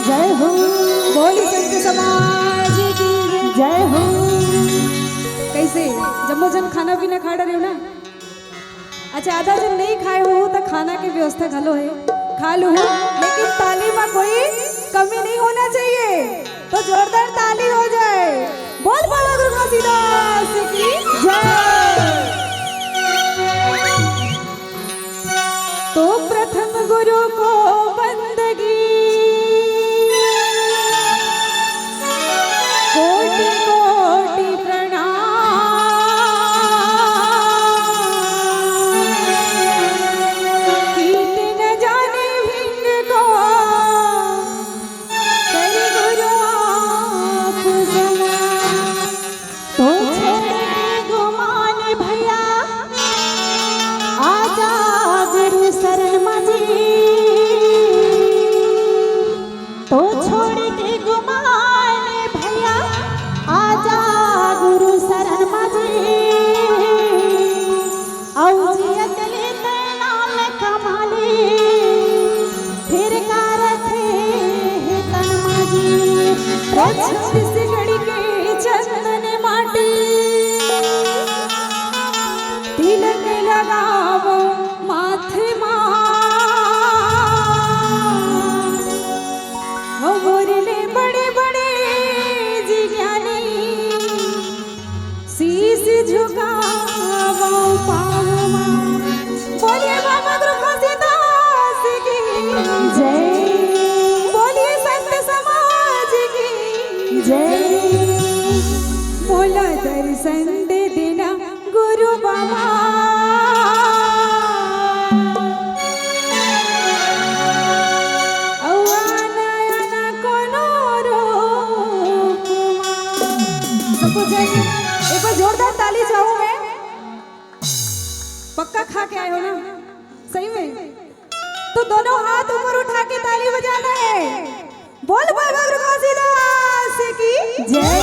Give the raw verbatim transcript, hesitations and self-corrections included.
जय हो। बोली संत समाज की जय हो। कैसे जम्मो जन खाना पीना खा डरे हो ना? अच्छा, आधा जन नहीं खाए हो तो खाना के व्यवस्था घलो है, खा लू, लेकिन ताली में कोई कमी नहीं होना चाहिए। तो जोरदार ताली हो जाए। बोल बाबा गुरु घासीदास की जय। तो प्रथम गुरु को बंदगी, कोटि कोटि प्रणाम। कीर्ति न जाने भिंग को, करी गुरु आप समान। तो छोड़ के गुमान भैया, आजा गुरु शरण मा जी। तो छोड़ के गुमान भैया, आजा गुरु शरण मा जी। अउ जियत ले तैं नाम कमाले, फिर का रथे हे तन मा जी। छत्तीसगढ़ के चंदन माटी, तिलक लगावो माथे मा। हो मोर ले बड़े बड़े जी ज्ञानी, शीश झुकावो पाँव मा। बोलिए बाबा गुरु घासीदास की जय। बोलिए संत समाज की जय। मोला दर्शन दे देना गुरु बाबा। अउ आना आना कोनो रूप मा। सबको जय। एक बार जोरदार ताली चाहूं मैं। पक्का खा के आए हो ना? सही में? तो दोनों हाथ ऊपर उठा के ताली बजाना है। बोल बाबा गुरु घासीदास की जय।